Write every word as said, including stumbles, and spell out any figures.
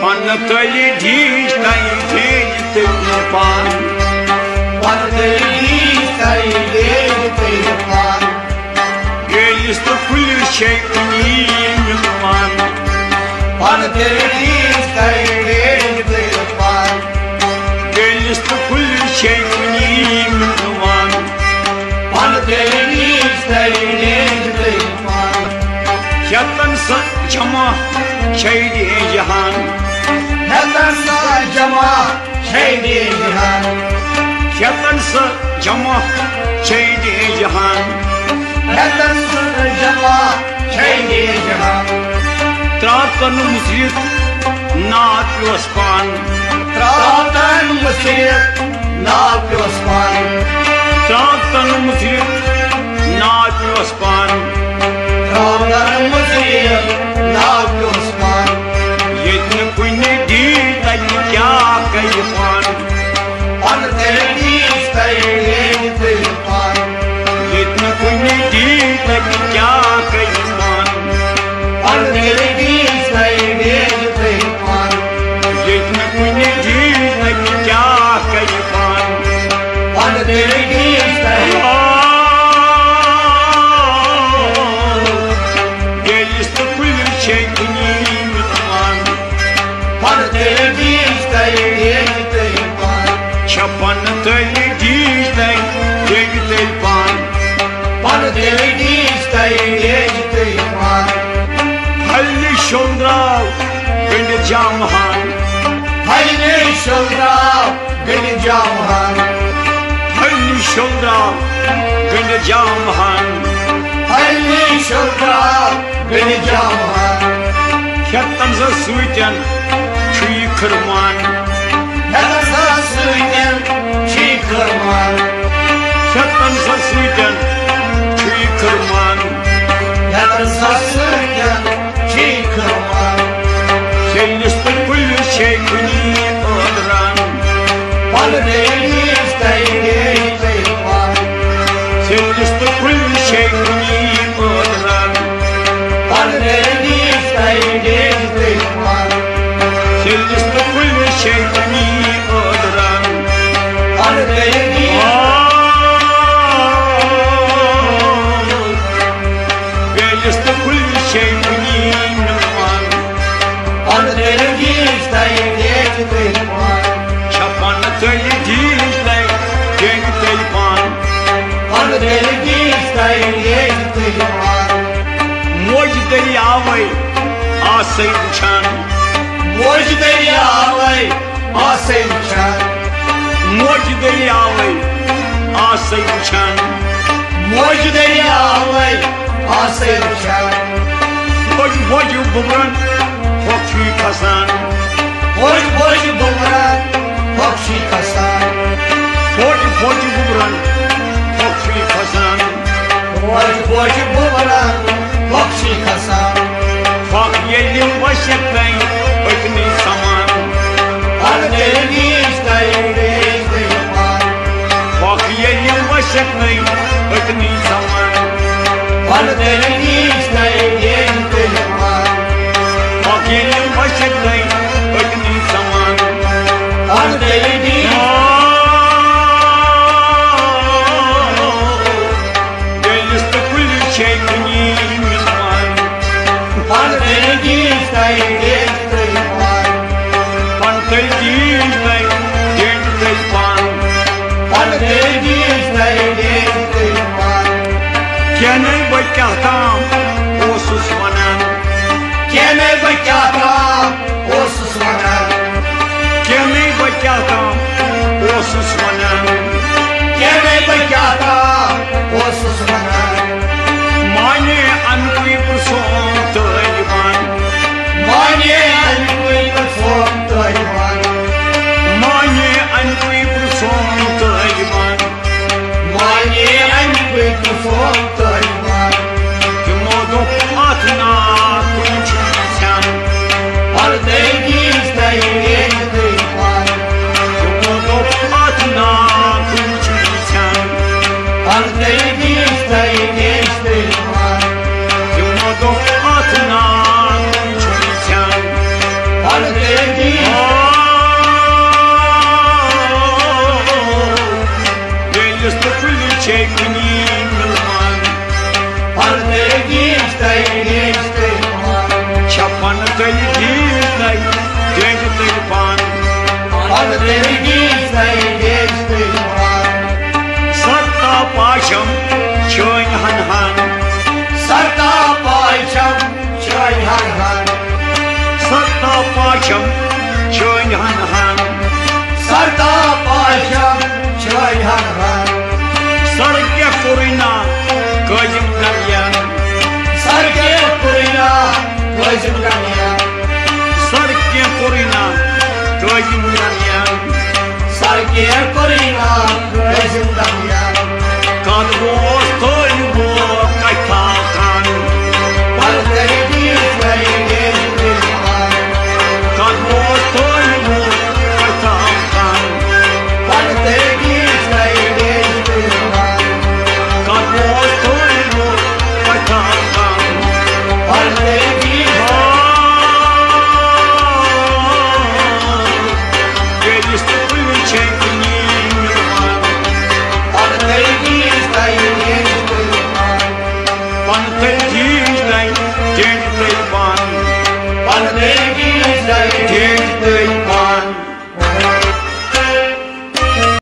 پنہٕ تٔلۍ ڈیٖج تَے ڈیٖج تٔلۍ پان۔ پنہٕ تٔلۍ ڈیٖج تَے ڈیٖج تٔلۍ پان۔ بیلِس تہٕ کُلِس چھے کُنی مِلوان۔ پنہٕ تٔلۍ ڈیٖج تَے ڈیٖج تٔلۍ پان۔ بیلِس تہٕ کُلِس چھے کُنی مِلوان۔ پنہٕ تٔلۍ ڈیٖج تَے ڈیٖج تٔلۍ پان۔ ہیتن سا جمع چھے ڈیٖج ہان۔ ہیتن سا جمع چھے ڈیٖج ہان۔ ہیتن سا جمع چھے ڈیٖج ہان۔ ہیتن سا جمع چھے ڈیٖج ہان۔ ترٛاو تن مُصرِتھ ناو پیوس پان۔ ترٛاو تن مُصرِتھ ناو پیوس پان۔ ترٛاو تن مُصرِتھ ناو پیوس پان۔ ترٛاو تن مُصرِتھ ناو پیوس پان۔ ییٚتہِ نہٕ کُنہِ ڈیٖج تَتہِ کیٛاہ کَرِ پان۔ پنہٕ تٔلۍ ڈیٖج تَے ڈیٖج تٔلۍ پان۔ ییٚتہِ نہٕ کُنہِ ڈیٖج تَتہِ کیٛاہ کَرِ پان۔ پنہٕ تٔلۍ ڈیٖج تَے ڈیٖج تٔلۍ پان۔ ییٚتہِ نہٕ کُنہِ ڈیٖج تَتہِ کیٛاہ کَرِ پان۔ پنہٕ تٔلۍ ڈیٖج تَے۔ آ، بیلِس تہٕ کُلِس چھے کُنی مِلوان۔ پنہٕ تٔلۍ ڈیٖج تَے ڈیٖج تٔلۍ پان۔ چھےٚ پنہٕ تٔلۍ ڈیٖج تَے ڈیٖج تٔلۍ پان۔ پنہٕ تٔلۍ ڈیٖج تَے ڈیٖج تٔلۍ پان۔ پھلہِ نِش شۄنٛگ درٛاو گٔنٛڈِتھ جامہٕ ہان۔ پھلہِ نِش شۄنٛگ درٛاو گٔنٛڈِتھ جامہٕ ہان۔ پھلہِ نِش شۄنٛگ درٛاو گٔنٛڈِتھ جامہٕ ہان۔ پھلہِ نِش شۄنٛگ درٛاو گٔنٛڈِتھ جامہٕ ہان۔ کھٮ۪تن سا سۭتٮ۪ن چھُ یہِ خرمان۔ کھٮ۪تن سا سۭتٮ۪ن چھُ یہِ خرمان۔ کھٮ۪تن سا سۭتٮ۪ن چھُ یہِ خرمان۔ کھٮ۪تن سا سۭتٮ۪ن چھُ یہِ خرمان۔ کھیلِس تہٕ کُلِس چھے کُنی ٲدران۔ پنہٕ تٔلۍ ڈیٖج تَے ڈیٖج تٔلۍ پان۔ کھیلِس تہٕ کُلِس چھے کُنی ٲدران۔ پنہٕ تٔلۍ ڈیٖج تَے ڈیٖج تٔلۍ پان۔ کھیلِس تہٕ کُلِس چھے کُنی ٲدران۔ پنہٕ تٔلۍ ڈیٖج۔ آ، بیلِس تہٕ کُلِس چھے کُنی مِلوان۔ پنہٕ تٔلۍ ڈیٖج تَے ڈیٖج تٔلۍ پان۔ چھےٚ پنہٕ تٔلۍ ڈیٖج تَے ڈیٖج تٔلۍ پان۔ پنہٕ تٔلۍ ڈیٖج تَے ڈیٖج تٔلۍ پان۔ موج دٔریاوَے آسَے وٕچھان۔ موج دٔریاوَے آسَے وٕچھان۔ موج دٔریاوَے آسَے وٕچھان۔ موج دٔریاوَے آسَے وٕچھان۔ بوج بوج بُبرَن پھۄکھ چھُے کھسان۔ بوج بوج بُبرَن پھۄکھ چھُے کھسان۔ بوج بوج بُبرَن پھۄکھ چھُے کھسان۔ بوج بوج بُبرَن پھۄکھ چھُے کھسان۔ پھۄکھ ییٚلہِ وَسٮ۪کھ نَے أتنی سَمان۔ پَنہٕ تٔلۍ ڈیٖج تَے ڈیٖج تٔلۍ پان۔ پھۄکھ ییٚلہِ وَسٮ۪کھ نَے أتنی سَمان۔ پَنہٕ تٔلۍ ڈیٖج تَے ڈیٖج تٔلۍ پان۔ پھۄکھ ییٚلہِ وَسٮ۪کھ نَے أتنی سَمان۔ پَنہٕ تٔلۍ ڈیٖج۔ بیلِس تہٕ کُلِس چھے کُنی مِلوان۔ پَنہٕ تٔلۍ ڈیٖج تَے ڈیٖج تٔلۍ پان۔ پَنہٕ تٔلۍ ڈیٖج تَے ڈیٖج تٔلۍ پان۔ پَنہٕ تٔلۍ ڈیٖج تَے ڈیٖج تٔلۍ پان۔ کینَے بہٕ کیٛاہ تام اوسُس وَنان۔ کینَے بہٕ کیٛاہ تام اوسُس وَنان۔ کینَے بہٕ کیٛاہ تام اوسُس وَنان۔ کینَے بہٕ کیٛاہ تام اوسُس وَنان۔ مانے اَمہِ کُے پرٛژھوم طٲلبان۔ مانے اَمہِ کُے پرٛژھوم طٲلبان۔ مانے اَمہِ کُے پرٛژھوم طٲلبان۔ مانے اَمہِ کُے پرٛژھوم طٲلبان۔ تِمو دوٚپ اَتھ نا کُنہِ چھُ ژھٮ۪ن۔ پَنہٕ تٔلۍ ڈیٖج تَے ڈیٖج تٔلۍ پان۔ تِمو دوٚپ اَتھ نا کُنہِ چھُ ژھٮ۪ن۔ پَنہٕ تٔلۍ ڈیٖج تَے ڈیٖج تٔلۍ پان۔ تِمو دوٚپ اَتھ نا کُنہِ چھُ ژھٮ۪ن۔ پَنہٕ تٔلۍ پنہٕ تیٚلہِ دیٖژ تۄہہِ ڈیٚنٛجہِ تُلۍ پان۔ پنہٕ تیٚلہِ دیٖژ تۄہہِ ڈیٚنٛجہِ تُلۍ پان۔ ستا پاچھم چٲنۍ ہن ہن۔ ستا پاچھم چٲنۍ ہن ہن۔ ستا پاچھم چٲنۍ ہن ہن۔ ستا پاچھم چٲنۍ ہن ہن۔ سڑکہِ کوٚرُے نا قٲضِم دریا۔ سڑکہِ کوٚرُے نا قٲضِم دریا۔ سڑکہِ کوٚرُے نا قٲضِم دریا۔ سڑکہِ کوٚرُے نا قٲضِم دریا۔ کتھ اوس تۄہہِ ووت کتھا کان؟ پتہٕ کٔرِو تیٖژ کٔرِو ڈیٚنٛجہِ تُلۍ پان۔ کتھ اوس تۄہہِ ووت کتھا کان؟ پتہٕ کٔرِو تیٖژ کٔرِو ڈیٚنٛجہِ تُلۍ پان۔ کتھ اوس تۄہہِ ووت کتھا کان؟ پتہٕ کٔرِو تیٖژ کٔرِو ڈیٚنٛجہِ تُلۍ پان۔ پنہٕ تیٚلہِ دیٖژ تۄہہِ ڈیٚنٛجہِ تُلۍ پان۔ پنہٕ تیٚلہِ دیٖژ تۄہہِ ڈیٚنٛجہِ تُلۍ پان۔